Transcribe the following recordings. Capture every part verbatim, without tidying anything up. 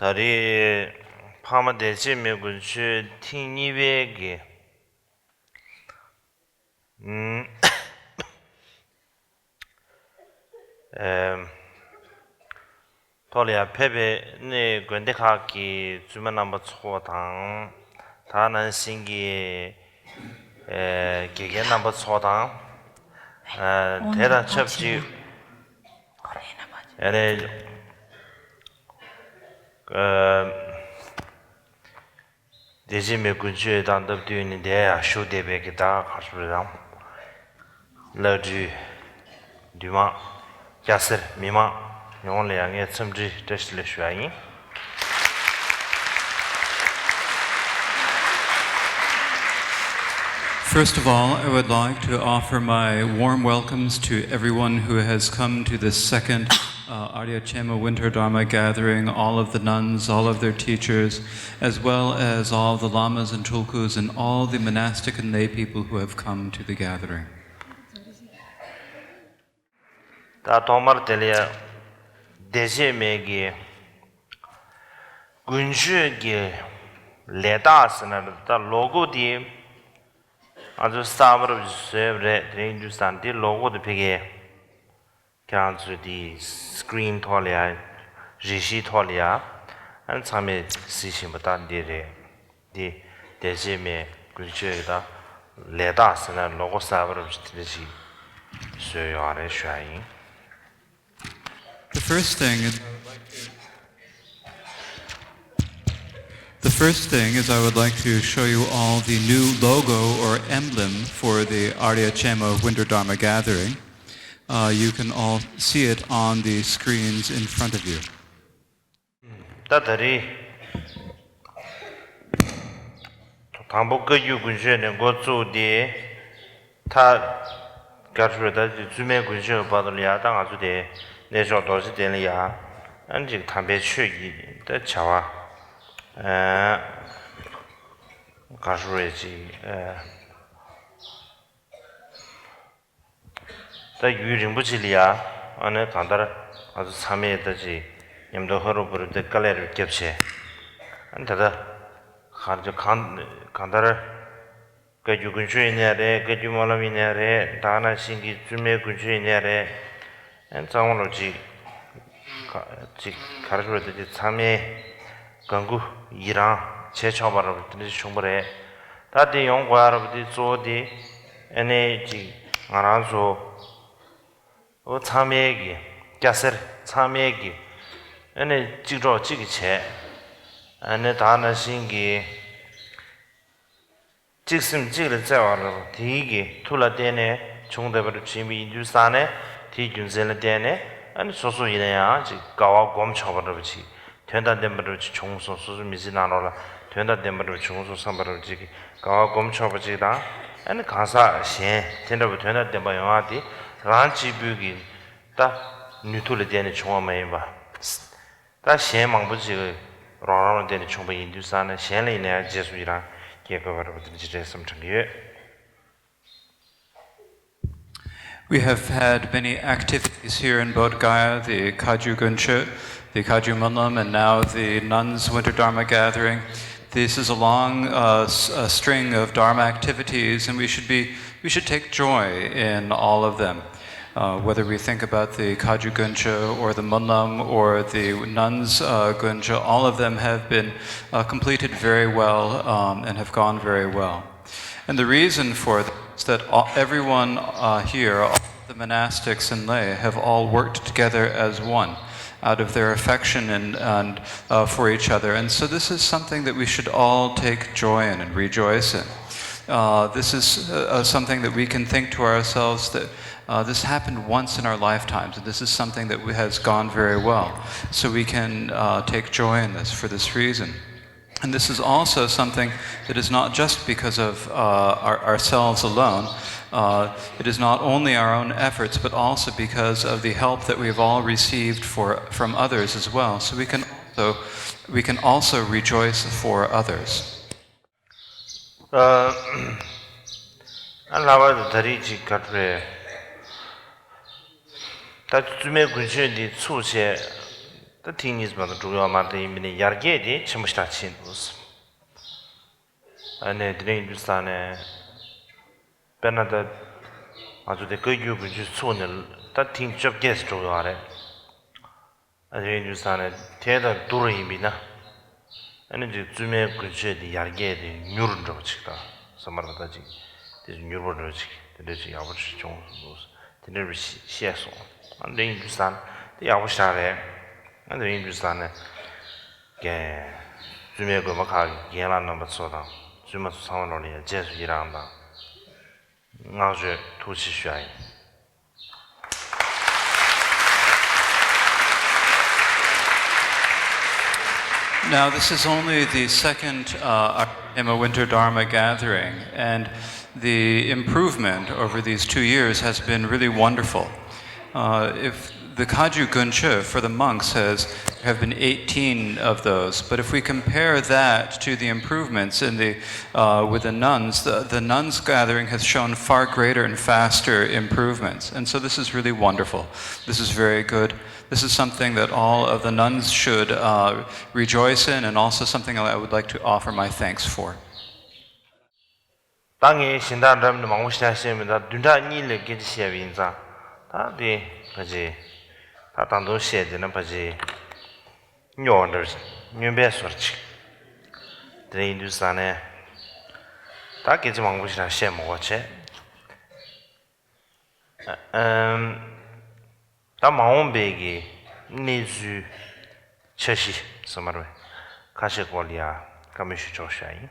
ད་རེས་འཕགས་མ་བདེ་བྱེད་མའི་དགུན་ཆོས་ཐེངས་གཉིས་པའི་གི་ཨམ། ཨེམ། ཐོག་ལ་ཡང་ཕེབས་པའི་ནས་དགོན་སྡེ་ཁག་གི་བཙུན་མ་རྣམ་པ་ཚོ་དང་། ད་ནང་བཞིན་གྱི་ཨེ་དགེ་རྒན་རྣམ་པ་ཚོ་དང་། ཨེ་དེ་དང་ཆབས་ཅིག་ཨེ་ནས་ཨེ། བདེ་བྱེད་མའི་དགུན་ཆོས་དང་སྟབས་བསྟུན་ནས་འདིར་ཡང་བཞུགས་བསྡད་པའི་གི་ད་ག་རེ་ཟེར་དང་། བླ་སྤྲུལ། འདུས་མང་། སྐྱ་སེར་མི་མང་ཡོངས་ལ་ཡང་ངས་འཚམས་འདྲི་བཀྲ་ཤིས་བདེ་ལེགས་ཞུ་ཡ་ཡིན། First of all, I would like to offer my warm welcomes to everyone who has come to this second uh, Arya Chema Winter Dharma Gathering, all of the nuns, all of their teachers, as well as all the lamas and tulkus and all the monastic and lay people who have come to the gathering. ད་ཐོག་མར་དེ་ལ་བདེ་བྱེད་མའི་གི་དགུན་ཆོས་ཀྱི་ལས་རྟགས་ཟེར་ན་ད་ལོ་གོ་དེ་ང་ཚོ་གསར་པ་རུ་བཟོས་པ་རེད། དེ་རིང་དུས་སང་དེ་ལོ་གོ་དེ་ཕ་གི་ཁྱེད་རང་ཚོས་དེ་སི་ཀི་རིན་ཐོག་ལ་ཡ། རས་གཞིའི་ཐོག་ལ་ཡ། ཨ་ནི་ཚང་མས་གཟིགས་བཞིན་པ་ད་འདི་རེད། འདི་བདེ་བྱེད་མའི་དགུན་ཆོས་ཀྱི་ད་ལས་རྟགས་ཟེར་ན་ལོ་གོ་གསར་པ་རུ་དེ་འདྲ་ཞིག་བཟོས་ཡོད་རེད་ཞུ་ཡ་ཡིན། The first thing is The first thing is I would like to show you all the new logo or emblem for the Arya Chema Winter Dharma Gathering. Uh, you can all see it on the screens in front of you. ད་ད་རེས་དང་པོ་བཀའ་བརྒྱུད་དགུན་ཆོས་ནས་འགོ་བཙུགས་ཏེ། ད་ག་རེ་ཟེར་ད་བཙུན་མའི་དགུན་ཆོས་བར་དུ་ལ་ཡ། ད་ང་ཚོ་དེ་གནས་མཆོག་རྡོ་རྗེ་གདན་ལ་ཡ། ཨ་ནི་ཅིག་དམ་པའི་ཆོས་ཀྱི་ད་བྱ་བ་ཨ་ག་རེ་ཟེར་ཅིག་ཨ། ད་ཡུན་རིང་པོ་ཅིག་ལ་ཡ། ཨ་ནི་གང་ལྟར་ང་ཚོ་ཚང་མས་ད་ཅིག་མཉམ་དུ་ཧ་རུ་བུ་རུ་དེ་དཀའ་ལས་རུ་བརྒྱབ་བྱས། ཨ་ནི་ད་ལྟ་གང་གང་གང་ལྟར་བཀའ་བརྒྱུད་དགུན་ཆོས་ཡིན་ནའི་རེད། བཀའ་བརྒྱུད་སྨོན་ལམ་ཡིན་ནའི་རེད། ད་ག་ནང་བཞིན་གྱི་བཙུན་མའི་དགུན་ཆོས་ཡིན་ནའི་རེད། ཨ་ནི་གཙང་མ་ལོ་ཅིག་ག་ཅིག་ག་རེ་ཟེར་དེ་ཅིག་ཚང་མས་དགའ་མགུ་ཡི་རངས་བྱས་ཆོག་པ་རུ་དེ་འདྲ་བྱུང་བ་རེད། ད་དེ་ཡོང་དགོས་ཡ་རུ་དེ་གཙོ་བོ་དེ་ཨ་ནི་ཅིག་ང་རང་ཚོ་འོ་ཚང་མས་ཀྱི་སྐྱ་སེར་ཚང་མས་ཀྱི་ཨ་ནི་གཅིག་གྲོགས་གཅིག་གིས་བྱས། ཨ་ནི་ད་ག་ནང་བཞིན་གྱི་གཅིག་སེམས་གཅིག་ལ་བརྩེ་བ་རུ་དེའི་གི་མཐུ་ལ་བརྟེན་ནས་བྱུང་བསྡད་པ་རུ་བྱིན་པ་ཡིན་དུས་ཙང་ནས། དེའི་རྒྱུ་མཚན་ལ་བརྟེན་ནས་ཨ་ནི་སོ་སོ་ཡིན་ན་ཡང་ཅིག་དགའ་བ་སྒོམ་ཆོག་པ་འདྲ་པོ་ཅིག་དོན་དང་ལྡན་པ་འདྲ་པོ་ཅིག་བྱུང་སོང་། སོ་སོ་མི་ཚེ་ནང་ལོགས་ལ་དོན་དང་ལྡན་པ་འདྲ་པོ་བྱུང་སོང་བསམ་པ་འདྲ་པོ་ཅིག་གི་དགའ་བ་སྒོམ་ཆོག་པ་ཅིག་དང་། ཨ་ནི་གང་ཟག་གཞན་དེ་འདྲ་པོ་དོན་དང་ལྡན་པ་ཡོང་ཡ་དེ་རང་གཅིག་པུའི་གི་ད་ནུས་མཐུ་ལ་བརྟེན་ནས་བྱུང་བ་མ་ཡིན་པ། ད་གཞན་མང་པོ་ཅིག་རང་རང་ལ་བརྟེན་ནས་བྱུང་བ་ཡིན་དུས་ཙང་ནས། གཞན་ལ་ཡིན་ན་ཡང་རྗེས་སུ་ཡི་རང་སྐྱེ་དགོས་པ་རེད་པ། དེ་འདྲ་ཅིག་རེད་བསམ་དྲན་གྱི་ཡོད། We have had many activities here in Bodh Gaya, the Kagyu Guncho, the Kagyu Munlam, and now the Nuns Winter Dharma Gathering. This is a long uh, s- a string of Dharma activities, and we should be we should take joy in all of them. Uh, whether we think about the Kagyu Guncho or the Munlam or the Nuns uh, Guncho, all of them have been uh, completed very well um, and have gone very well. And the reason for this is that all, everyone uh, here, all of the monastics and lay, have all worked together as one out of their affection and, and uh, for each other. And so this is something that we should all take joy in and rejoice in. Uh, this is uh, uh, something that we can think to ourselves that uh, this happened once in our lifetimes, and this is something that has gone very well. So we can uh, take joy in this for this reason. And this is also something that is not just because of uh, our, ourselves alone. Uh, it is not only our own efforts, but also because of the help that we've all received for, from others as well. So we can also, we can also rejoice for others. ཨ་ལྷག་པར་དུ་ད་རེས་ཅིག་ག་རེ་རེད། ད་བཙུན་མའི་དགུན་ཆོས་འདི་ཚུགས་བྱས། ད་ཐེངས་གཉིས་པ་དང་འགྲོ་གི་ཡོད་མ་རེད། ཡིན་པ་ནི་ཡར་རྒྱས་དེ་ཆེན་པོ་ཞེ་དྲག་ཕྱིན་འདུག། ཨ་ནི་དེ་འདྲ་ཡིན་དུས་ཙང་ནས། དཔེར་ན་ད་ང་ཚོ་དེ་བཀའ་བརྒྱུད་དགོན་ཆོས་ཚུགས་ནས་ད་ཐེངས་བཅོ་བརྒྱད་ཙམ་འགྲོ་གི་ཡོད་རེད། ཨ་དེ་འདྲ་ཡིན་དུས་ཙང་ནས་དེ་དང་བསྡུར་བ་ཡིན་པ་ཡིན་ན། ཨ་ནི་ཅིག་བཙུན་མའི་དགོན་ཆོས་དེ་ཡར་རྒྱས་དེ་མྱུར་འགྲོ་བ་ཅིག་དང་ས་མར་ད་ཅིག་དེ་མྱུར་པོ་འགྲོ་བ་ཅིག་དེ་འདྲ་ཅིག་ཡག་པོ་ཞིག་བྱུང་སོང་། དེ་འདྲ་བཤད་སོང་། ཨ་འདྲ་ཡིན་དུས་ཙང་དེ་ཡག་པོ་ཞིག་རེད། ཨ་འདྲ་ཡིན་དུས་ཙང་ནས་རྒན་བཙུན་མའི་དགོན་པ་ཁག་གི་རྒན་ལགས་རྣམ་པ་ཚོ་དང་བཙུན་མ་ཚོ་ཚང་མ་ལོ་ལ་ཡང་རྗེས་སུ་ཡི་རང་དང་བསྔགས་བརྗོད་ཐུགས་རྗེ་ཆེ་ཞུ་ཡ་ཡིན། Now, this is only the second uh, Arema Winter Dharma gathering, and the improvement over these two years has been really wonderful. Uh, if the Kagyu Guncha for the monks has have been eighteen of those, but if we compare that to the improvements in the uh, with the nuns, the, the nuns gathering has shown far greater and faster improvements. And so this is really wonderful. This is very good. This is something that all of the nuns should uh, rejoice in, and also something I would like to offer my thanks for. ད་ངས་གཞན་དག་འདྲ་མི་མང་པོ་ཞིག་བཤད་མི་འདུག་བདུན་ཕྲག་གཉིས་ལས་སྐད་ཆ་བཤད་པ་ཡིན་ཙང་ད་དེ་ཕལ་ཆེར་ད་ད་དུང་བཤད་བསྡད་ན་ཕལ་ཆེར་སྨྱོ་བ་འདྲ་བ་ཞིག་སྨྱོན་པའི་བཟོ་འདྲ་ཅིག་དེ་འདྲ་ཡིན་དུས་ཙང་ནས་ད་སྐད་ཆ་མང་པོ་ཞིག་བཤད་མི་དགོས་བྱས། ཨམ། ད་མ་འོངས་པའི་གི་གནས་ཚུལ་འཆར་གཞི་ཟེར་མ་རེད། ཁ་ཤས་སྐོར་ལ་ཡ་བཀའ་མོལ་ཞུ་ཆོག་ཤག་ཡིན།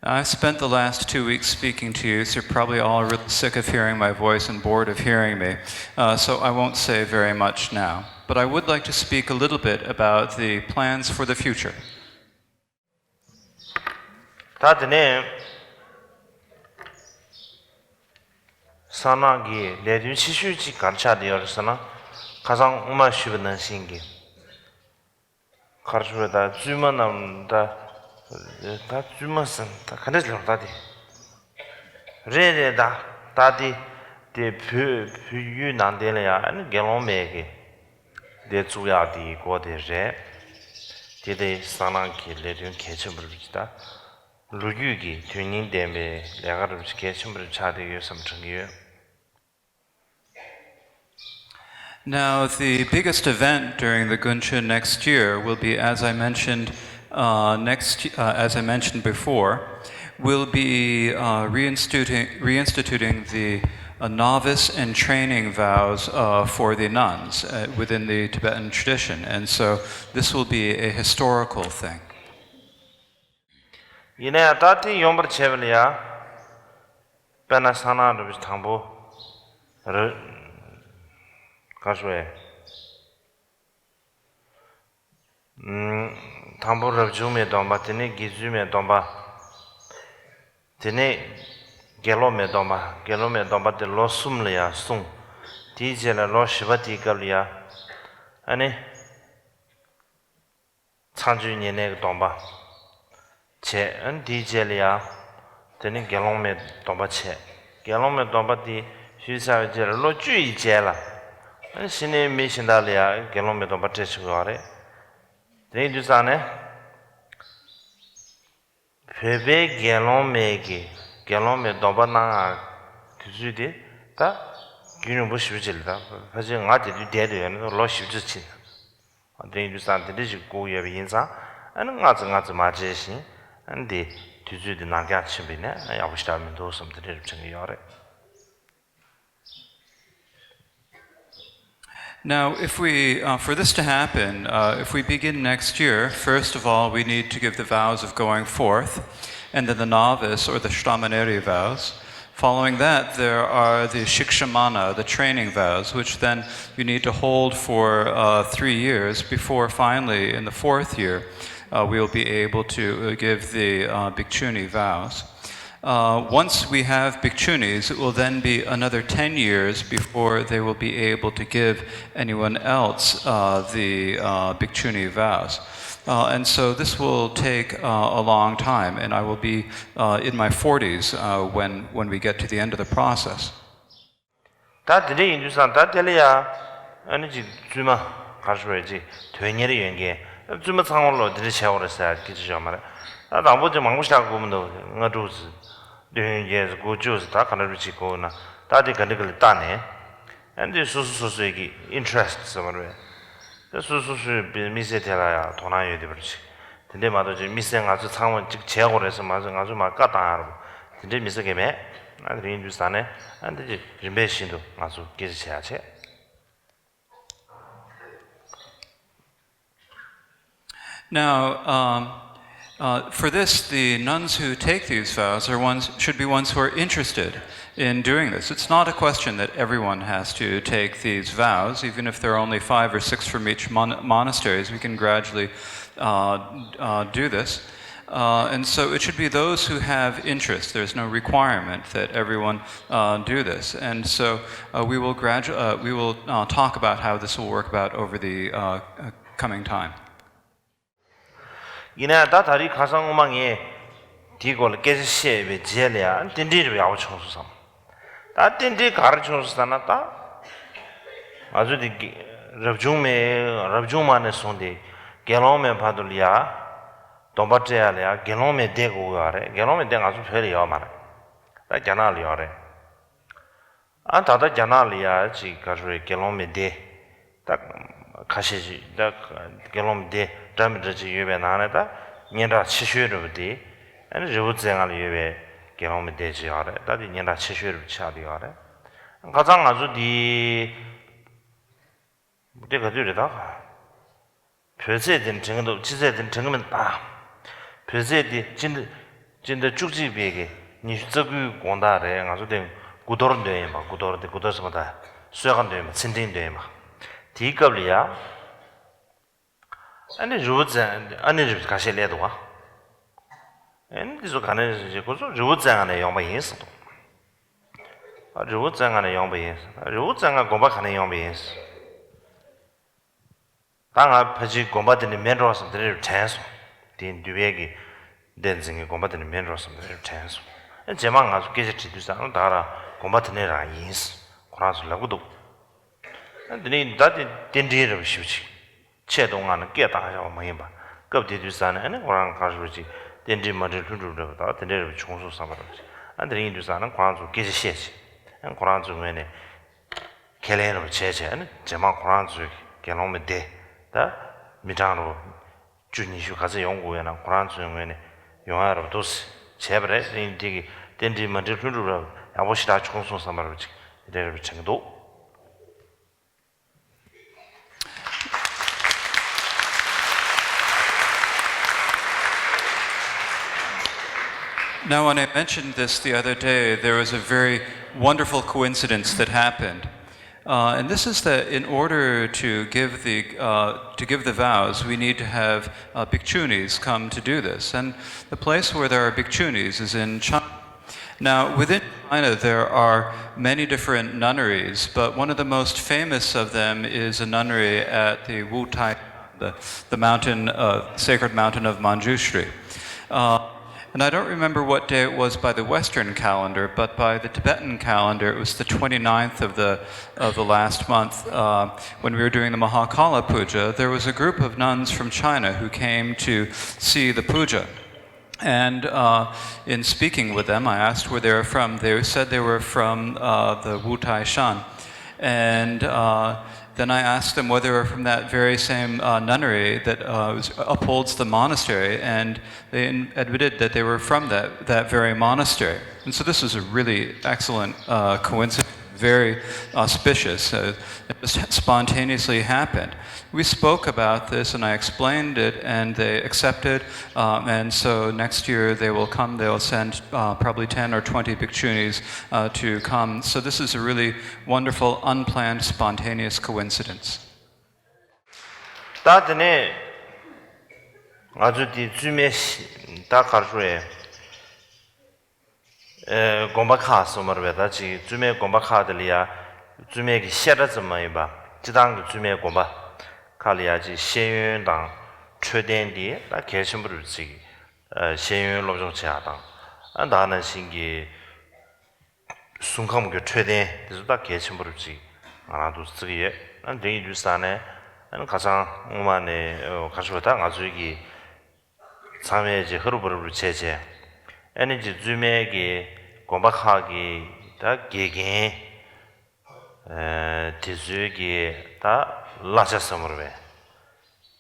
I've spent the last two weeks speaking to you, so you're probably all really sick of hearing my voice and bored of hearing me, uh, so I won't say very much now. But I would like to speak a little bit about the plans for the future. ད་དེ་ནས་སང་ནང་གི་ལས་དོན་ཆེ་ཤོས་ཅིག་ག་རེ་ཆགས་བསྡད་ཡོད་རེད་ཟེར་ན། ཁ་སང་སྔོན་མ་ཞུས་པ་ནང་བཞིན་གྱི་ག་རེ་ཞུ་དགོས་རེད། ད་བཙུན་མ་རྣམས་ད་ད་བཙུན་མ་ཟེར་ན་ད་ག་འདྲ་ལབ་ད་དེ་རེད་རེད། ད་ད་དེ་དེ་བོད་བོད་བརྒྱུད་ནང་བསྟན་ལ་ཡང་ཨ་ནི་དགེ་སློང་མའི་གི་སྡེ་བཙུགས་ཡག་དེའི་སྐོར་དེ་རེད། དེ་དེ་སང་ནང་གི་ལས་དོན་གལ་ཆེན་པོ་རེད་ཅེས་ད། ལོ་རྒྱུས་ཀྱི་དོན་སྙིང་ལྡན་པའི་ལས་ཀ་རུ་གལ་ཆེན་པོ་རུ་ཆགས་བསྡད་ཡོད་བསམ་དྲན་གྱི་ཡོད། Now, the biggest event during the Guncha next year will be, as I mentioned, uh, next, uh, as I mentioned before, we'll be uh, reinstituting, reinstituting the uh, novice and training vows uh, for the nuns uh, within the Tibetan tradition. And so this will be a historical thing. ཡིན་ན་ཡང་ད་ལྟའི་ཡོང་པར་བྱས་པ་ལ་ཡ། དཔེར་ན་སང་ནང་རུ་དང་པོ་རུ་ག་རེ་ཞུ་དགོས་རེད། དང་པོ་རབ་བྱུང་མའི་སྡོམ་པ། དེ་ནས་དགེ་ཚུལ་མའི་སྡོམ་པ། དེ་ནས་དགེ་སློང་མའི་སྡོམ་པ། དགེ་སློང་མའི་སྡོམ་པ་དེ་ལོ་གསུམ་ལ་ཡ་སྲུང་། དེའི་རྗེས་ལ་ལོ་བཞི་པ་དེའི་སྐབས་ལ་ཡ། ཨ་ནི། ཚངས་སྤྱོད་ཉེར་གནས་ཀྱི་སྡོམ་པ་བྱས། ཨ་ནི་དེའི་རྗེས་ལ་ཡ། དེ་ནི་དགེ་སློང་མའི་སྡོམ་པ་བྱས། དགེ་སློང་མའི་སྡོམ་པ་དེ་ཞུས་ཚར་བའི་རྗེས་ལ་ལོ་བཅུ་ཡི་རྗེས་ལ། ཨ་ནི་ཕྱི་ནས་མི་གཞན་དག་ལ་ཡ་དགེ་སློང་མའི་སྡོམ་པ་སྤྲད་ཆོག་གི་ཡོད་རེད། དེ་ཡིན་དུས་ཙང་ནས། བོད་པའི་དགེ་སློང་མའི་གི་དགེ་སློང་མའི་སྡོམ་པ་གནང་ཡག་དུས་ཚོད་དེ་ད་རྒྱུན་རིང་པོ་ཞེ་པོ་ཅིག་ལ། ད་ཕལ་ཆེར་ང་དེ་དུས་བསྡད་དུ་ཡོད་ན་ལོ་བཞི་བཅུ་ཕྱིན། དེ་ཡིན་དུས་ཙང་དེ་འདྲ་ཞིག་སྒུག་ཡོད་པ་ཡིན་ཙང་ཨ་ནི་སྔ་ཙམ་སྔ་ཙམ་མ་བྱས་ཤིང་ཨ་ནི་དེ་དུས་ཚོད་དེ་ནར་འགྱངས་ཕྱིན་པ་ཡིན་ན་ཡག་པོ་ཞེ་དྲག་མི་འདུག་བསམ་དེ་འདྲ་རེ་དྲན་གྱི་ཡོད་རེད། Now, if we, uh, for this to happen, uh, if we begin next year, first of all, we need to give the vows of going forth, and then the novice or the shramaneri vows. Following that, there are the shikshamana, the training vows, which then you need to hold for uh, three years before finally, in the fourth year, uh, we'll be able to uh, give the uh, bhikkhuni vows. Uh, once we have bhikkhunis, it will then be another ten years before they will be able to give anyone else uh, the uh, bhikkhuni vows. Uh, and so this will take uh, a long time, and I will be uh, in my forties uh, when, when we get to the end of the process. ད་དེ་འདྲ་ཡིན་དུས་ཙང་ད་དེ་ལ་ཡ་ཨ་ནི་ཅིག་བཙུན་མ་ གར་ཞུ་བའི་ཅིག་དོན་གཉེར་ཡོད་མཁན་བཙུན་མ་ཚང་མ་ལོ་འདི་འདྲ་བྱས་པ་རེད་ཟེར་ཡ་སྐད་ཆ་ཡོད་མ་རེད། ད་དང་པོ་ཅིག་མང་པོ་ཞིག་དགོས་མི་འདུག་ལྔ་དྲུག་ཙམ་བདུན་བརྒྱད་ཙམ་དགུ་བཅུ་ཙམ་ད་ག་འདྲ་རུ་ཅིག་དགོས་ན་ད་དེ་ག་འདྲ་ག་ལ་བལྟས་ནས་ཨ་འདི་སོ་སོ་སོ་སོའི་གི་ཨིན་ཊི་རེ་སི་ཊི་ཟེར་བ་རེད། ད་སོ་སོ་སོའི་དམིགས་བསལ་དེ་ལ་ཡང་དོ་སྣང་ཡོད་བསྡད་པ་རེད། དེ་འདྲས་མ་གཏོགས་ཅིག་དམིགས་བསལ་ང་ཚོས་ཚང་མ་ཅིག་བྱས་དགོས་རེད་ཟེར་མ་ཟེར་ང་ཚོས་མར་བཀའ་བཏང་ཡ་རེད། དེ་འདྲས་དམིགས་བསལ་གི་མེད། ཨ་དེ་རིང་དུས་ཙང་ནས་ཨ་འདི་ཅིག་རིམ་པས་བཞིན་དུ་ང་ཚོ་སྐད་ཆ་བྱེད་ཡ་བྱེད། Now, um, uh, for this, the nuns who take these vows are ones, should be ones who are interested in doing this. It's not a question that everyone has to take these vows, even if there are only five or six from each mon- monasteries. We can gradually uh, uh, do this. Uh, and so it should be those who have interest. There's no requirement that everyone uh, do this. And so uh, we will, gradu- uh, we will uh, talk about how this will work about over the uh, uh, coming time. ཡིན་ན་ཡང་ད་ད་རེས་ཁ་སང་སྔོན་མ་ངས་དེའི་སྐོར་ལ་སྐད་ཆ་བཤད་པའི་རྗེས་ལ་ཡང་རྟེན་འབྲེལ་རེ་བ་ཡག་པོ་བྱུང་སོང་བསམ། ད་རྟེན་འབྲེལ་ག་རེ་བྱུང་སོང་ཟེར་ན་ད་ང་ཚོ་དེ་རབ་བྱུང་མའི་རབ་བྱུང་མ་ནས་བཟུང་སྟེ་དགེ་སློང་མའི་བར་དུ་ལ་ཡ་སྡོམ་པ་སྤྲད་ཡ་ལ་ཡ་དགེ་སློང་མའི་སྡེ་དགོས་ཀྱི་ཡོད་རེད། དགེ་སློང་མའི་སྡེ་ང་ཚོ་བོད་ལ་ཡོད་མ་རེད། ད་རྒྱ་ནག་ལ་ཡོད་རེད། ཨ་ད་ལྟ་རྒྱ་ནག་ལ་ཡ་ཅིག་ག་རེ་རེད། དགེ་སློང་མའི་སྡེ་ད་ཁ་ཤས་ཤིག་ད་དགེ་སློང་མའི་སྡེ་འདྲ་མི་འདྲ་ཅིག་ཡོད་པའི་ནང་ནས་ད་སྙན་གྲགས་ཆེ་ཤོས་རེད་པ། དེ་ཨ་ནི་རི་བོ་རྩེ་ལྔ་ལ་ཡོད་པའི་དགེ་སློང་མའི་སྡེ་ཅིག་ཡོད་རེད། ད་དེ་སྙན་གྲགས་ཆེ་ཤོས་རེད་པ་ཆགས་བསྡད་ཡོད་རེད། ཁ་སང་ང་ཚོ་དེ་དེ་ག་དུས་རེད་ད། བོད་ཚེས་དེ་དྲན་གྱི་འདུག་ཕྱི་ཚེས་དེ་དྲན་གྱི་མི་འདུག་ཨ། བོད་ཚེས་དེ་སྤྱི་ཟླ་སྤྱི་ཟླ་བཅུ་གཅིག་པའི་གི་ཉི་ཤུ་རྩ་དགུའི་དགོང་དག་རེད། ང་ཚོ་དེ་དགུ་གཏོར་འདོན་ཡིན་པ། དགུ་གཏོར་དེ་དགུ་གཏོར་ཟེར་བ་ད་གསོལ་ཁ་འདོན་ཡིན་པ། ཚེ་འབྲིང་འདོན་ཡིན་པ། དེའི་སྐབས་ལ་ཡ། ཨ་ནི་རི་བོ་རྩེ་ཨ་ནི་རི་བོ་ཁ་ཤས་སླེབས་འདུག་ཨ། ཨ་ནི་དེ་ཚོ་ག་ནས་ཁོ་ཚོ་རི་བོ་རྩེ་ལྔ་ནས་ཡོང་པ་ཡིན་ཟེར་འདུག་ཨ་རི་བོ་རྩེ་ལྔ་ནས་ཡོང་པ་ཡིན་ཟེར། རི་བོ་རྩེ་ལྔ་དགོན་པ་ག་ནས་ཡོང་པ་ཡིན་ཟེར། ད་ང་ཕལ་ཆེར་དགོན་པ་དེ་ནས་མེད་འགྲོ་བསམ་དེ་འདྲ་དྲན་སོང་། དེ་འདུས་པའི་གི་བསྟན་འཛིན་གྱི་དགོན་པ་དེ་ནས་མེད་འགྲོ་བསམ་དེ་འདྲ་དྲན་སོང་། ཨ་རྗེས་མ་ང་ཚོ་སྐད་ཆ་དྲིས་དུས་ཙང་ད་ར་དགོན་པ་དེ་ནས་རང་ཡིན་ཁོ་རང་ཚོ་ལབ་གི་འདུག་ཨ་དེ་ནས་ད་དེ་རྟེན་འབྲེལ་རེད་པ་ཞེ་པོ་ཅིག་ཆེད་དུ་མངགས་ནས་སྐད་བཏང་བཞག་པ་མ་ཡིན་པ། སྐབས་དེ་དུས་ཙང་ནས་ཨ་ནི་ཁོ་རང་ག་རེ་ཞེ་པོ་ཅིག་རྟེན་འབྲེལ་མ་འགྲིག་ལྷུན་གྲུབ་རེད་པ། ད་དེ་འདྲ་རེད་པ་བྱུང་སོང་བསམ་པ་རེད་པ། ཨ་དེ་རིང་དུས་ཙང་ནས་ཁོ་རང་ཚོ་སྐད་ཆ་བཤད་བྱས་ཨ་ནི་ཁོ་རང་ཚོའི་ངོས་ནས། ཁས་ལེན་རུ་བྱས་བྱས་ནས་རྗེས་མ་ཁོ་རང་ཚོའི་དགེ་སློང་མའི་སྡེ་ད་མི་གྲངས་རུ་བཅུ་ཉི་ཤུ་ག་ཚད་ཡོང་དགོས་ཡོད་ན་ཁོ་རང་ཚོའི་ངོས་ནས་ཡོང་ཡ་རུ་འདུག་བྱས་པ་རེད། དེ་ཡིན་དེ་གི་རྟེན་འབྲེལ་མ་འགྲིག་ལྷུན་གྲུབ་རབ་ཡག་པོ་ཞེ་དྲག་བྱུང་སོང་བསམ་པ་རུ་ཅིག་དེ་འདྲ་རུ་དྲན་གྱི་འདུག Now, when I mentioned this the other day, there was a very wonderful coincidence that happened. Uh, and this is that in order to give the, uh, to give the vows, we need to have uh, bhikkhunis come to do this. And the place where there are bhikkhunis is in China. Now, within China, there are many different nunneries, but one of the most famous of them is a nunnery at the Wutai, the, the mountain, uh, sacred mountain of Manjushri. Uh, and I don't remember what day it was by the Western calendar, but by the Tibetan calendar, it was the twenty-ninth of the, of the last month, uh, when we were doing the Mahakala Puja. There was a group of nuns from China who came to see the puja. And uh, in speaking with them, I asked where they were from. They said they were from uh, the Wutai Shan. And uh, then I asked them whether they were from that very same uh, nunnery that uh, was- upholds the monastery, and they in- admitted that they were from that, that very monastery. And so this is a really excellent uh, coincidence, very auspicious. Uh, it just spontaneously happened. We spoke about this, and I explained it, and they accepted. Um, and so next year they will come. They'll send uh, probably ten or twenty bhikkhunis uh, to come. So this is a really wonderful, unplanned, spontaneous coincidence. ད་དེ་ནས་ང་ཚོ་དེ་བཙུན་མའི་ད་གར་ཞུ་ཨེ། དགོན་པ་ཁག་སོ་མར་བས་ད་ཅིག་བཙུན་མའི་དགོན་པ་ཁག་དེ་ལ་ཡ་བཙུན་མའི་གི་བཤད་གྲྭ་ཙམ་མ་ཡིན་པ་སྤྱི་བཏང་གི་བཙུན་མའི་དགོན་པ་ཁག་ལ་ཡ་ཅིག་ཤེས་ཡོན་དང་འཕྲོད་བསྟེན་དེ་ད་གལ་ཆེན་པོ་རུ་ཅིག་ཤེས་ཡོན་སློབ་སྦྱོང་བྱེད་ཡག་དང་ཨ་ད་ནང་བཞིན་གྱི་གཟུགས་ཁམས་ཀྱི་འཕྲོད་བསྟེན་དེ་ཚོ་ད་གལ་ཆེན་པོ་རུ་ཅིག་ང་རང་ཚོ་བརྩི་གི་ཡོད། ཨ་འདི་ཡིན་དུས་ཙང་ནས་ ཨ་ནི་ཁ་སང་སྔོན་མ་ནས་ཨོ་ག་རེ་ཞུ་བ། ད་ང་ཚོའི་གི་ཚང་མས་ཅིག་ཧ་རུ་བ་རུ་བྱས་བྱས། ཨ་ནི་ཅིག་བཙུན་མའི་གི་དགོན་པ་ཁག་གི་ད་དགེ་རྒན་ཨ་དེ་ཚོའི་གི་ད་གླ་ཆ་ཟེར་བ་རེད་པས།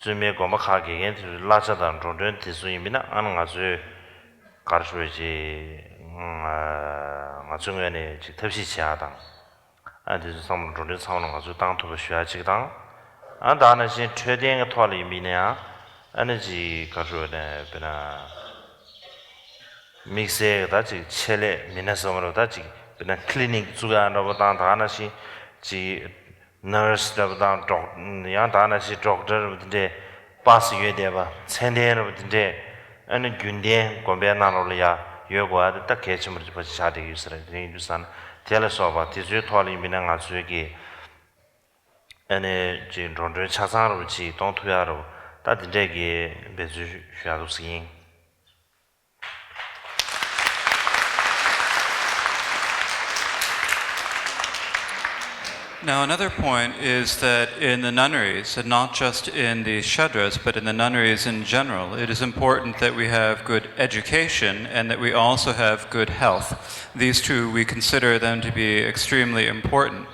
བཙུན་མའི་དགོན་པ་ཁག་དགེ་རྒན་དེ་ཚོའི་གླ་ཆ་དང་འགྲོ་གྲོན་དེ་ཚོ་ཡིན་མིན་ན། ཨ་ནི་ང་ཚོས་ག་རེ་ཞུ་བ། ཅིག་ང་ཚོའི་ངོས་ནས་ཅིག་ཐབས་ཤེས་བྱེད་ཡག་དང་། ཨ་དེ་ཚོ་ཚང་མ་འགྲོ་གྲོན་ཚང་མ་ང་ཚོས་བཏང་ཐུབ་པ་ཞུ་ཡག་ཅིག་དང་། ཨ་ད་ག་ནང་བཞིན་འཕྲོད་བསྟེན་གྱི་ཐོག་ལ་ཡིན་མིན་ན་ཡང་། ཨ་ནི་ཅིག་ག་རེ་ཞུ་བ་ནས་དཔེར་ན་དམིགས་བསལ་གྱི་ད་ཅིག་ཆེད་ལས་མི་སྣ་ཟེར་བ་རེད་པས། ད་ཅིག་དཔེར་ན་ཀི་ལི་ནིག་བཙུགས་ཡག་འདྲ་པོ་དང་། ད་ག་ནང་བཞིན་ཅིག་ནར་སི་འདྲ་པོ་དང་ཌོག་ཡང་ད་ག་ནང་བཞིན་ཌོག་ཊར་འདྲ་པོ་དེ་འདྲས། པ་སི་ཡོད་བསྡད་པ། ཚད་ལྡན་འདྲ་པོ་དེ་འདྲས། ཨ་ནི་རྒྱུན་ལྡན་དགོན་པའི་ནང་ལོགས་ལ་ཡ་ཡོད་དགོས་ཡག་དེ་ད་གལ་ཆེན་པོ་ཆགས་བསྡད་ཀྱི་ཡོད་ས་རེད། དེ་ཡིན་དུས་ཙང་ན་དེ་ལ་སོགས་པ་དེ་ཚོའི་ཐོག་ལ་ཡིན་མིན་ན་ང་ཚོའི་གི་ཨ་ནི་ཅིག་འགྲོ་གྲོན་ཆ་ཚང་འདྲ་པོ་ཅིག་གཏོང་ཐུབ་ཡག་འདྲ་པོ། ད་དེ་འདྲས་ཀྱི་འབད་བརྩོན་ཞུ་ཡག་འདུག་ཟེར་གྱི་ཡིན། Now, another point is that in the nunneries, and not just in the shedras, but in the nunneries in general, it is important that we have good education and that we also have good health. These two, we consider them to be extremely important.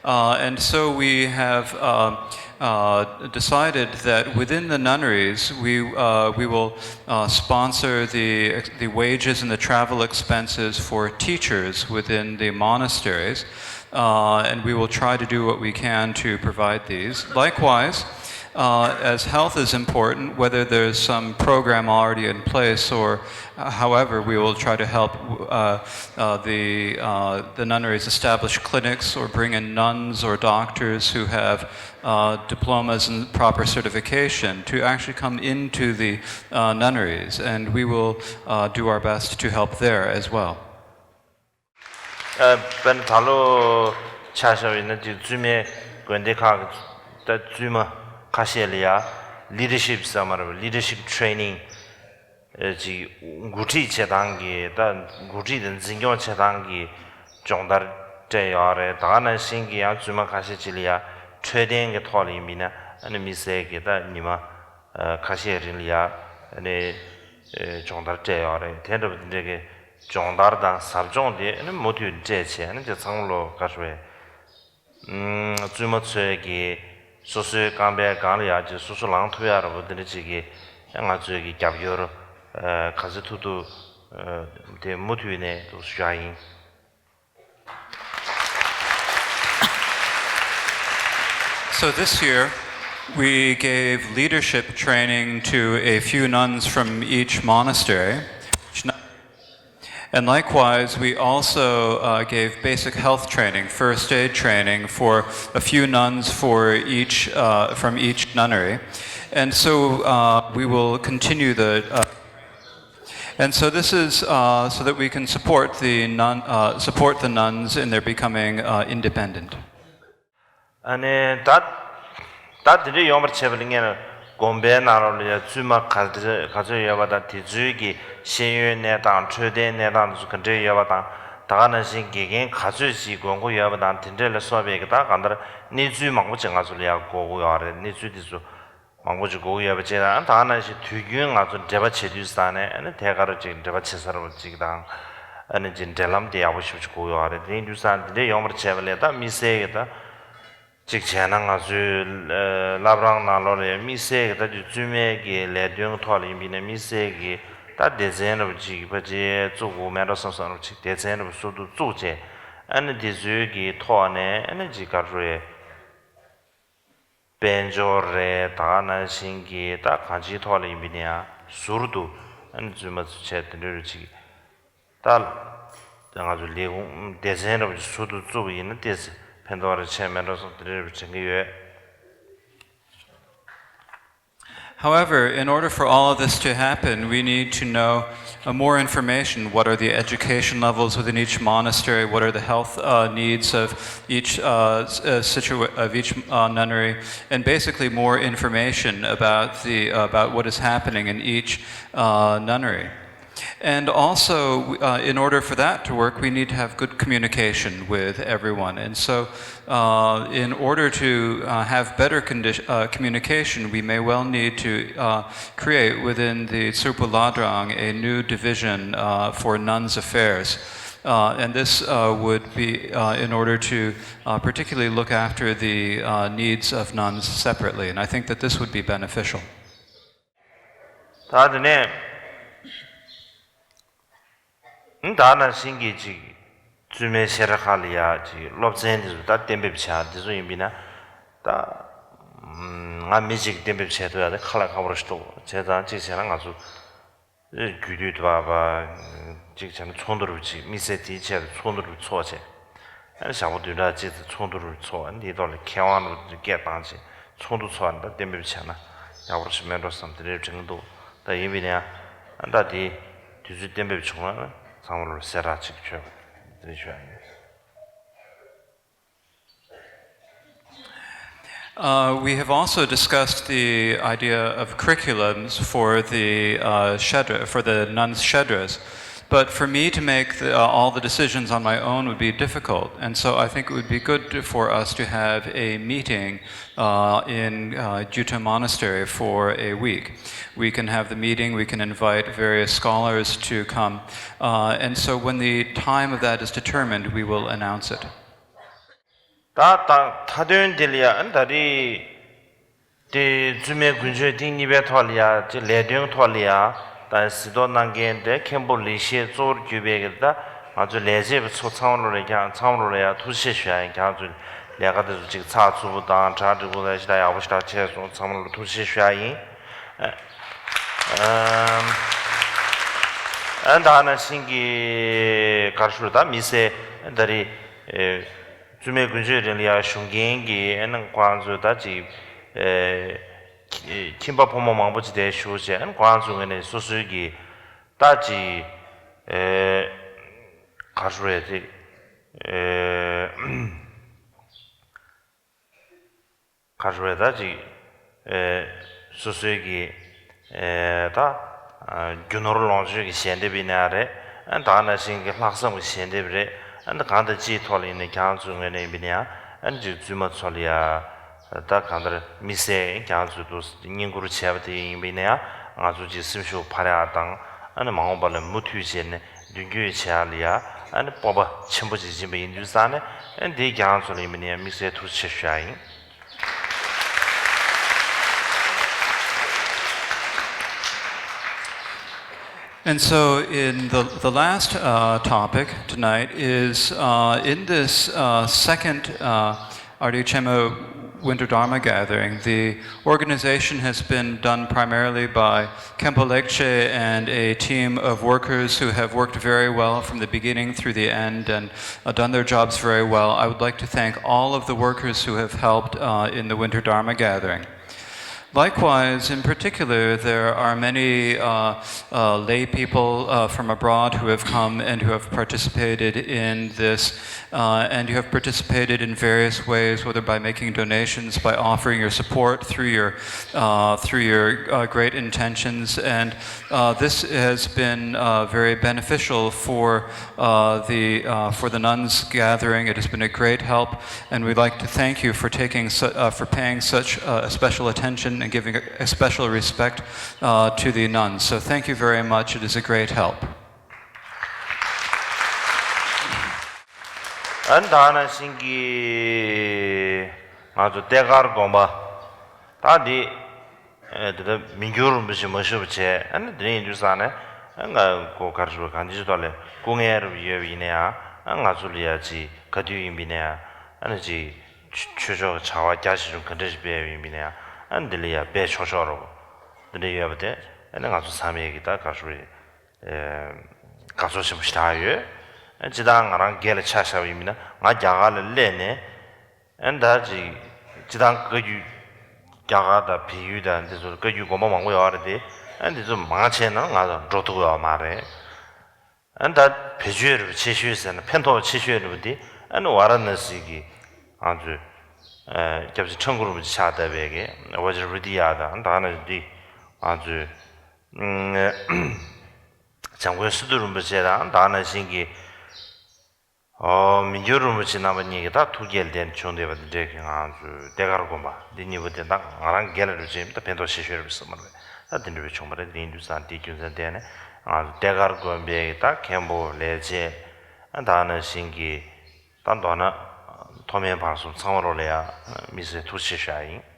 Uh, and so we have uh, uh, decided that within the nunneries, we, uh, we will uh, sponsor the, the wages and the travel expenses for teachers within the monasteries, uh, and we will try to do what we can to provide these. Likewise, uh, as health is important, whether there's some program already in place or uh, however, we will try to help uh, uh, the, uh, the nunneries establish clinics or bring in nuns or doctors who have uh, diplomas and proper certification to actually come into the uh, nunneries, and we will uh, do our best to help there as well. ཨ་དཔེར་ན་ད་ལོ་ཆ་བཞག་པ་ཡིན་ན་དེ་བཙུན་མའི་དགོན་སྡེ་ཁག་གི་ད་བཙུན་མ་ཁ་ཤས་ལ་ཡ་ལི་ཌར་ཤིབ་ཟེར་བ་རེད་པས། ལི་ཌར་ཤིབ་ཊི་རེ་ནིང་ཨ་ཅིག་འགོ་ཁྲིད་བྱེད་སྟངས་ཀྱི། ད་འགོ་ཁྲིད་དང་འཛིན་སྐྱོང་བྱེད་སྟངས་ཀྱི་སྦྱོང་བརྡར་སྤྲད་ཡོད་རེད། ད་ག་ནང་བཞིན་གྱི་ཡང་བཙུན་མ་ཁ་ཤས་ཅིག་ལ་ཡ་འཕྲོད་བསྟེན་གྱི་ཐོག་ལ་ཡིན་མིན་ན། ཨ་ནི་དམིགས་བསལ་གྱི་ད་ཉི་མ་ཨ་ཁ་ཤས་རིང་ལ་ཡ་ཨ་ནི་ཨ་སྦྱོང་བརྡར་སྤྲད་ཡོད་རེད། དེ་འདྲ་པོ་དེ་འདྲ་གི་སྦྱོང་བརྡར་དང་ཟབ་སྦྱོང་དེ་ཨ་ནི་མུ་མཐུད་སྤྲད་བྱས། ཨ་ནི་དེ་ཚང་མ་ལོ་ག་རེ་ཞུ་བ། བཙུན་མ་ཚོས་ཀྱི་སོ་སོའི་རྐང་པའི་སྒང་ལ་ཡ་ཅིག་སོ་སོ་ལངས་ཐུབ་ཡག་འདྲ་པོ་དེ་འདྲ་ཅིག་གི་ང་ཚོས་ཀྱི་རྒྱབ་སྐྱོར་ཨ་ག་ཚོད་ཐུབ་ཐུབ་ཨ་དེ་མུ་མཐུད་ནས་འདུག་ཞུ་ཡག་ཡིན། So this year, we gave leadership training to a few nuns from each monastery. And likewise, we also uh, gave basic health training, first aid training for a few nuns for each, uh, from each nunnery. And so uh, we will continue the. Uh, and so this is uh, so that we can support the nun, uh, support the nuns in their becoming uh, independent. ཨ་ནི་ད་ད་དེ་འདྲ་ཡོང་བར་བྱེད་པ་ལ་ངས་དགོན་པའི་ནང་ལོགས་ལ་ཡ་བཙུན་མ་ག་ག་ཚོད་ཡོད་པ་དང་། དེ་ཚོའི་གི་ཤེས་ཡོན་གནས་སྟངས། འཕྲོད་བསྟེན་གནས་སྟངས་དེ་ཚོ་ག་འདྲ་ཡོད་པ་དང་། ད་ག་ནང་བཞིན་དགེ་རྒན་ག་ཚོད་ཅིག་དགོས་མཁོ་ཡོད་པ་དང་། དེ་འདྲ་ལ་སོགས་པའི་གི་ད་གང་ལྟར་གནས་ཚུལ་མང་པོ་ཅིག་ང་ཚོ་ལ་ཡ་དགོས་མཁོ་ཡོད་རེད། གནས་ཚུལ་དེ་ཚོ་མང་པོ་ཅིག་དགོས་ཀྱི་ཡོད་པ་བཅས་དང་། ད་ག་ནང་བཞིན་དུས་རྒྱུན་ང་ཚོ་འབྲེལ་བ་བྱེད་དུས་ཙ་ནས་ཨ་ནི་ཐད་ཀར་ཅིག་འབྲེལ་བ་བྱེད་ས་ར་བ་ཅིག་དང་། ཨ་ནི་ཅིག་འབྲེལ་ལམ་དེ་ཡག་པོ་ཞེ་པོ་ཅིག་དགོས་ཀྱི་ཡོད་རེད། དེ་ཡིན་དུས་ཙང་དེ་འདྲ་ཡོང་བར་བྱས་པ་ལས་ད་དམིགས་བསལ་གྱི་ད་ཅིག་བྱས་ན་ང་ཚོའི་བླ་བྲང་ནང་ལོགས་ལ་དམིགས་བསལ་གྱི་ད་ཅིག་བཙུན་མའི་གི་ལས་དོན་གྱི་ཐོག་ལ་ཡིན་པ་ཡིན་ན། དམིགས་བསལ་གྱི་ད་སྡེ་ཚན་ར་བ་ཅིག་ཕལ་ཆེར་བཙུགས་དགོས། མེ་ཏོག་བསམ་བསམ་ར་བ་ཅིག་སྡེ་ཚན་ར་བ་སོ་བདུན་བཙུགས་བྱས། ཨ་ནི་དེ་ཚོའི་གི་ཐོག་ནས་ཨ་ནི་ཅིག་ག་རེ་རེད། དཔལ་འབྱོར་རེད། ད་ག་ནང་བཞིན་གྱི་ད་གང་ཅིའི་ཐོག་ལ་ཡིན་པ་ཡིན་ན་ཡང་ཟུར་དུ་ཨ་ནི་བཙུན་མ་ཚོ་བྱས་དེ་འདྲ་རུ་ཅིག་ད་ང་ཚོ་ལས་ཁུངས་སྡེ་ཚན་འདྲ་པོ་ཅིག་ཟུར་དུ་བཙུགས་པ་ཡིན་ན་ཏོག་ཙམ་ཕན་ཐོགས་རེ་ཆེ་མེད་འགྲོ་བསམ་དེ་འདྲ་རུ་དྲན་གྱི་ཡོད། However, in order for all of this to happen, we need to know uh, more information. What are the education levels within each monastery? What are the health uh, needs of each uh, s- uh, situa- of each uh, nunnery? And basically, more information about the about what is happening in each uh, nunnery. And also, uh, in order for that to work, we need to have good communication with everyone. And so, uh, in order to uh, have better condi- uh, communication, we may well need to uh, create within the Tsurpul Ladrang a new division uh, for nuns' affairs. Uh, and this uh, would be uh, in order to uh, particularly look after the uh, needs of nuns separately. And I think that this would be beneficial. ད་དེ་ནས་ད་ནང་བཞིན་གྱི་ཅིག་བཙུན་མའི་བཤད་གྲྭ་ཁག་ལ་ཡ་ཅིག་སློབ་ཚན་དེ་ཚོ་ད་གཏན་འབེབས་བྱ་དེ་ཚོ་ཡིན་པས་ན་ད་ང་མི་གཅིག་གཏན་འབེབས་བྱས་ཐུབ་ཡ་དེ་ཁག་ལ་ཁག་པོ་རེད་ཤག་བྱས་ཙང་གཅིག་བྱས་ན་ང་ཚོ་རྒྱུད་སྟོད་དུ་བ་བ་གཅིག་བྱས་ན་ཚོགས་འདུ་རུ་ཅིག་དམིགས་བསལ་དེའི་ཆེད་དུ་ཚོགས་འདུ་རུ་ཚོགས་བྱས། ཞག་པོ་བདུན་ཕྲག་གཅིག་ཙམ་ཚོགས་འདུ་རུ་ཚོགས། འདིའི་ཐོག་ལ་མཁས་དབང་རུ་སྐད་བཏང་བྱས་ཚོགས་འདུ་ཚོགས་ནས་གཏན་འབེབས་བྱས་ན་ཡག་པོ་ཞིག་མེད་འགྲོ་བསམ་དེ་འདྲའི་དྲན་གྱི་འདུག་ད་ཡིན་པས་ན་ཡང་ད་དེ་དུས་ཚོད་གཏན་འབེབས་བྱུང་ན་ཚང་མ་ལ་གསལ་བསྒྲགས་ཅིག་བྱོས་པ་དེ་ཞུ་ཡ་ཡིན། Uh, we have also discussed the idea of curriculums for the uh, shedra, for the nuns' shedras. But for me to make the, uh, all the decisions on my own would be difficult. And so I think it would be good to, for us to have a meeting uh, in uh, Gyuto Monastery for a week. We can have the meeting, we can invite various scholars to come. Uh, and so when the time of that is determined, we will announce it. ད་ད་མཐའ་དོན་འདི་ལ་ཡ་ཨ་ནི་ད་རེས་དེ་བཙུན་མའི་དགུན་ཆོས་ཐེངས་གཉིས་པའི་ཐོག་ལ་ཡ་ཅིག་ལས་དོན་ཐོག་ལ་ཡ་ད་གཟིགས་རྟོག་གནང་མཁན་དེ་མཁན་པོ་ལི་ཤེས་གཙོ་བོར་གྱུར་པའི་གི་ད་ང་ཚོ་ལས་བྱེད་པ་ཚོ་ཚང་མ་ལོ་ལ་ཀྱང་ཚང་མ་ལོ་ལ་ཡ་ཐུགས་རྗེ་ཆེ་ཞུ་ཡ་ཡིན། ཁྱེད་ཚོས་ལས་ཀ་དེ་ཚོ་ཅིག་ཚགས་ཚུད་པོ་དང་གྲ་སྒྲིག་པོ་དང་ཞེ་དྲག་ཡག་པོ་ཞེ་དྲག་བྱས་སོང་། ཚང་མ་ལ་ཐུགས་རྗེ་ཆེ་ཞུ་ཡ་ཡིན། ཨ་ད་ནང་བཞིན་གྱི་གར་ཤུར་ད་མི་སེ་ད་རེས། བཙུན་མའི་དགུན་ཆོས་རིང་ལ་ཡང་ཞུགས་མཁན་གྱི་ཨ་ནི་ཁོང་ཚོས་ད་ཅིག་ཨེ་ཁྱིམ་པ་ཕོ་མོ་མང་པོ་ཅིག་དེ་བཞུགས་བྱས་ཨ་ནི་ཁོང་ཚོའི་ངོས་ནས་སོ་སོའི་གི་ད་ཅིག་ཨེ་ག་རེ་ཟེར་དེ་ཨེ་ག་རེ་ཟེར་ད་ཅིག་ཨེ་སོ་སོའི་གི་ཨེ་ད་རྒྱུ་ནོར་ལོངས་སྤྱོད་ཀྱི་ཞལ་འདེབས་ཡིན་ན་རེད། ཨ་ད་ག་ནང་བཞིན་གྱི་ལྷག་བསམ་གྱི་ཞལ་འདེབས་རེད། ཨ་ད་གང་དང་ཅིའི་ཐོག་ལ་ཡིན་ནའི་ཁྱེད་ཚོའི་ངོས་ནས་ཡིན་པ་ཡིན་ན་ཡང་ཨ་ཅིག་བཙུན་མ་ཚོ་ལ་ཡ་ད་གང་ལྟར་དམིགས་བསལ་ཁྱེད་ཚོས་དུ་བསྙེན་བཀུར་བྱས་པ་དེ་ཡིན་པ་ཡིན་ན་ཡང་ང་ཚོ་ཅིག་སེམས་ཤུགས་འཕར་ཡག་དང་ཨ་ནི་མ་འོངས་པ་ལ་མུ་མཐུད་བྱས་ནས་མདུན་སྐྱོད་བྱེད་ཡག་ལ་ཡ་ཨ་ནི་སྤོབས་པ་ཆེན་པོ་ཅིག་སྦྱིན་པ་ཡིན་དུས་ཙང་ནས་ཨ་འདི་ཁྱེད་ཚོ་ལ་ཡིན་པ་ཡིན་ན་ཡང་དམིགས་བསལ་ཐུགས་རྗེ་ཆེ་ཞུ་ཡག་ཡིན། And so, in the, the last uh, topic tonight is uh, in this uh, second uh, Arya Chema Winter Dharma Gathering, the organization has been done primarily by Khenpo Lekche and a team of workers who have worked very well from the beginning through the end and uh, done their jobs very well. I would like to thank all of the workers who have helped uh, in the Winter Dharma Gathering. Likewise, in particular, there are many uh, uh, lay people uh, from abroad who have come and who have participated in this, uh, and who have participated in various ways, whether by making donations, by offering your support through your uh, through your uh, great intentions. And uh, this has been uh, very beneficial for uh, the uh, for the nuns gathering. It has been a great help, and we'd like to thank you for taking su- uh, for paying such uh, a special attention and giving a, a special respect uh, to the nuns. So thank you very much. It is a great help. ཨ་ནི་ད་ག་ནང་བཞིན་གྱི་ང་ཚོ་ལྟེ་དཀར་དགོན་པ་ད་འདི་ཨ་དེ་ལྟར་མི་འགྱུར་རིན་པོ་ཆེ་མ་བཞུགས་པ་བྱས། ཨ་ནི་དེ་རིང་ཡིན་དུས་ཙང་ནས་ཨ་ང་ཁོ་ག་རེ་ཞུ་དགོས། གང་ཅིའི་ཐོག་ལ་སྐུ་ངལ་རུ་ཡོད་པ་ཡིན་ན་ཡང་ཨ་ང་ཚོ་ལ་ཡ་ཅིག་ག་དུས་ཡིན་པ་ཡིན་ན་ཡང་ཨ་ནི་ཅིག་ཆོས་ཆོས་ཕྱོགས་ཀྱི་བྱ་བ་རྒྱ་ཆེ་ཆུང་ག་འདྲ་ཞིག་སྤེལ་བ་ཡིན་པ་ཡིན་ན་ཡང་ཨ་ནི་འདི་ལ་ཡ་འབད་ཆོག་ཆོག་རོགས་འདི་འདྲ་ཡོད་པ་དེ་ཨ་ནི་ང་ཚོ་ཚང་མས་ཀྱི་ད་ག་རེ་ཞུ་དགོས། དགའ་ཚོར་ཆེན་པོ་ཞེ་དྲག་ཡོད། སྤྱིར་བཏང་ང་རང་སྒེར་ལ་ཆ་བཞག་པ་ཡིན་ན་ང་རྒྱ་གར་ལ་སླེབས་ནས་ཨ་ད་ཅིག་སྤྱིར་བཏང་བཀའ་བརྒྱུད་རྒྱ་གར་དང་བལ་ཡུལ་དང་འདི་ཚོ་བཀའ་བརྒྱུད་དགོན་པ་མང་པོ་ཡོད་རེད་དེ། ཨ་འདི་ཚོ་མང་ཆེ་ན་ང་ཚོ་འགྲོ་ཐུབ་ཡོད་མ་རེད། ཨ་ད་བེད་སྤྱོད་རེད་པ་ཆེ་ཤོས་ཟེར་ན་ཕན་ཐོགས་ཆེ་ཤོས་རེད་པ་དེ་ཨ་ནི་ཝཱ་ར་ཎ་སི་གི་ང་ཚོའི་སྐྱབས་རྗེ་ཁྲ་འགུ་རིན་པོ་ཆེ་ཕྱག་བཏབ་པའི་གི་ཝ་ཇྲ་བི་རི་ཏི་ཡ་དང་ད་ནི་འདི་ང་ཚོའི། ཚ་ འཇམ་མགོན་སི་ཏུ་རིན་པོ་ཆེ་དང་ད་ག་ནང་བཞིན་གྱི་ཨོ་མི་འགྱུར་རིན་པོ་ཆེ་རྣམ་པ་གཉིས་ཀྱིས་ད་ཐུགས་བསྐྱེད་ལྡན་བྱུང་བསྡད་པ་འདི་འདྲའི་གི་ང་ཚོའི་ལྟེ་དཀར་དགོན་པ་འདི་གཉིས་པོ་དེ་ད་ང་རང་སྒེར་ལ་རུ་ཅིག་ད་ཕན་ཐོགས་ཆེ་ཤོས་རེད་བསམ་པ་རེད། ད་དེ་འདྲ་བྱུང་བ་རེད། དེ་ཡིན་དུས་ཙང་དེའི་རྒྱུ་མཚན་བརྟེན་ནས་ང་ཚོ་ལྟེ་དཀར་དགོན་པའི་ད་མཁན་པོ་ལས་བྱེད་ད་ག་ནང་བཞིན་གྱི་ད་མདོར་ན་མཐོ་དམན་བར་གསུམ་ཚང་མ་རོགས་ལ་ཡ་དམིགས་བསལ་ཐུགས་རྗེ་ཆེ་ཞུ་ཡ་ཡིན།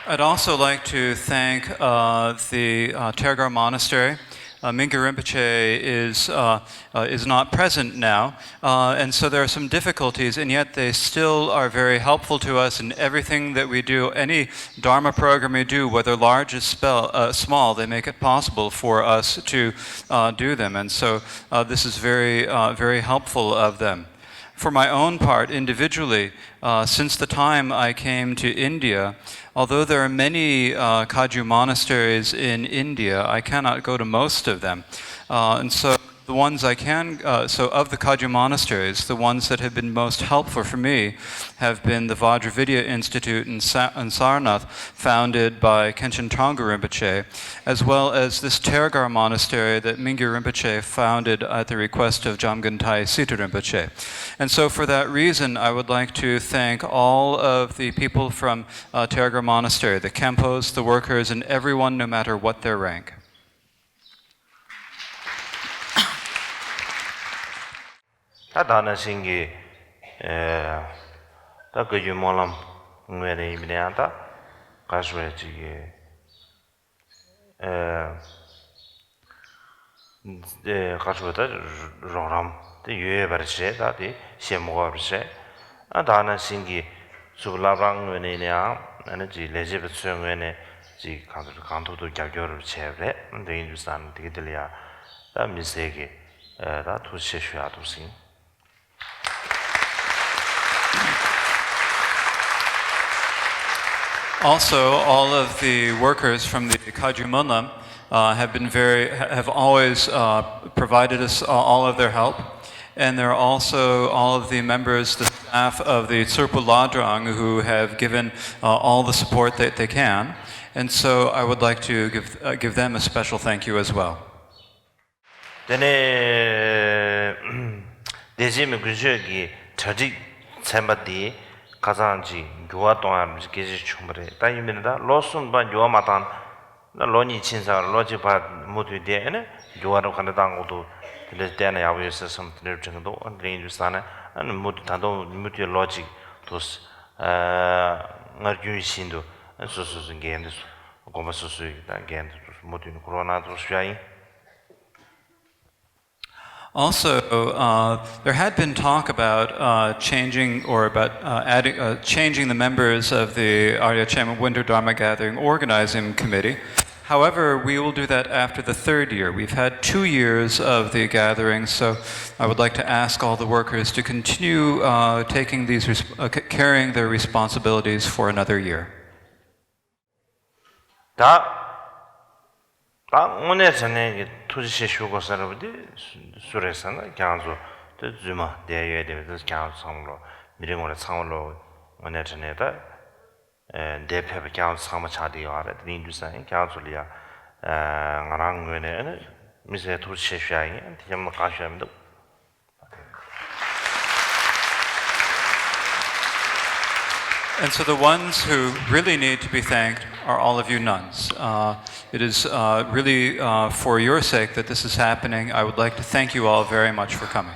I'd also like to thank uh, the uh, Tergar Monastery. Uh, Mingyur Rinpoche is, uh, uh, is not present now, uh, and so there are some difficulties, and yet they still are very helpful to us in everything that we do. Any Dharma program we do, whether large or spell, uh, small, they make it possible for us to uh, do them, and so uh, this is very, uh, very helpful of them. For my own part, individually, uh, since the time I came to India, although there are many uh, Kagyu monasteries in India, I cannot go to most of them. Uh, and so the ones I can, uh, so of the Kagyu monasteries, the ones that have been most helpful for me have been the Vajravidya Institute in, Sa- in Sarnath, founded by Khenchen Trongu Rinpoche, as well as this Tergar Monastery that Mingyur Rinpoche founded at the request of Jamgon Tai Situ Rinpoche. And so, for that reason, I would like to thank all of the people from uh, Tergar Monastery, the Khenpos, the workers, and everyone, no matter what their rank. ད་ད་ནང་བཞིན་གྱི་ད་བཀའ་བརྒྱུད་སྨོན་ལམ་ངོས་ནས་ཡིན་པ་ན་ཡང་ད་ག་ཞུ་བའི་ཅིག་གི་ག་ཞུ་བ་ད་རོགས་རམ་དེ་ཡོད་པར་བྱས། ད་དེ་བཤད་མི་དགོས་པར་བྱས། ཨ་ད་ནང་བཞིན་གྱི་ཚུར་བླ་བྲང་ངོས་ནས་ཡིན་ན་ཡང་ཨ་ནི་ཅིག་ལས་བྱེད་པ་ཚོའི་ངོས་ནས་ཅིག་གང་ཐུབ་གང་ཐུབ་ཏུ་རྒྱབ་སྐྱོར་བྱས་པ་རེད། དེ་ཡིན་དུས་ཙང་དེ་གི་དེ་ལ་ཡང་ད་མི་སེར་གྱི་ད་ཐུགས་རྗེ་ཆེ་ཞུ་ཡག་འདུག་ཟིན། Also, all of the workers from the Kagyu Monlam uh, have been very, have always uh, provided us uh, all of their help. And there are also all of the members, the staff of the Tsurpu Ladrang who have given uh, all the support that they can. And so I would like to give, uh, give them a special thank you as well. དེ་ནས་བདེ་སྐྱིད་མི་དགུན་ཆོས་ཀྱི་གྲ་སྒྲིག་ཚན་པ་འདི་ཁ་སང་ཅིག་འགྱུར་བ་གཏོང་ཡག་སྐད་ཆ་བྱུང་བ་རེད། ད་ཡིན་མིན་ད་ལོ་གསུམ་བར་འགྱུར་བ་མ་བཏང་ན་ལོ་གཉིས་ཕྱིན་ཚར། ལོ་གཅིག་བར་མུ་མཐུད་བསྡད་ན་འགྱུར་བ་རུ་ག་འདྲ་བཏང་དགོས་འདུག་དེ་འདྲ་བལྟས་ན་ཡག་པོ་ཡོད་ཟེར་བསམ་དེ་འདྲ་དྲན་གྱི་འདུག་དེ་འདྲ་ཡིན་དུས་ཙང་ནས་མུ་མཐུད་ད་དུང་མུ་མཐུད་ལོ་གཅིག་ཏུ་སྔར་རྒྱུན་བཞིན་དུ་སོ་སོ་སོའི་འགན་དེ་དགོན་པ་སོ་སོའི་འགན་དེ་མུ་མཐུད་འཁུར་བ་གནང་ཐུབ་ཞུ་ཡ་ཡིན། Also, uh, there had been talk about uh, changing or about uh, adding, uh, changing the members of the Arya Chema Winter Dharma Gathering Organizing Committee. However, we will do that after the third year. We've had two years of the gathering, so I would like to ask all the workers to continue uh, taking these, uh, carrying their responsibilities for another year. ད་ད་དངོས་གནས་དྲང་གནས་ཀྱི་ཐུགས་རྗེ་ཆེ་ཞུ་དགོས་ས་རེད་པ། འདི་སུ་རེད་ཟེར་ན་ཁྱེད་རང་ཚོ་དེ་རྫུན་མ་བསྡད་ཡོད་དེ། ཁྱེད་རང་ཚོ་ཚང་མ་ལོ་མི་རེ་ངོ་རེ་ཚང་མ་ལོ་དངོས་གནས་དྲང་གནས་ད་འདིར་ཕེབས་པ་ཁྱེད་རང་ཚོ་ཚང་མ་ཆགས་བསྡད་ཡོད་རེད། དེ་ཡིན་དུས་ཙང་ཁྱེད་རང་ཚོ་ལ་ཡ་ང་རང་ངོས་ནས་དམིགས་བསལ་ཐུགས་རྗེ་ཆེ་ཞུ་ཡ་ཡིན། དེ་གཤམ་ལ་གང་ཞུ་ཡ་མི་འདུག And so the ones who really need to be thanked are all of you nuns. Uh, it is uh, really uh, for your sake that this is happening. I would like to thank you all very much for coming.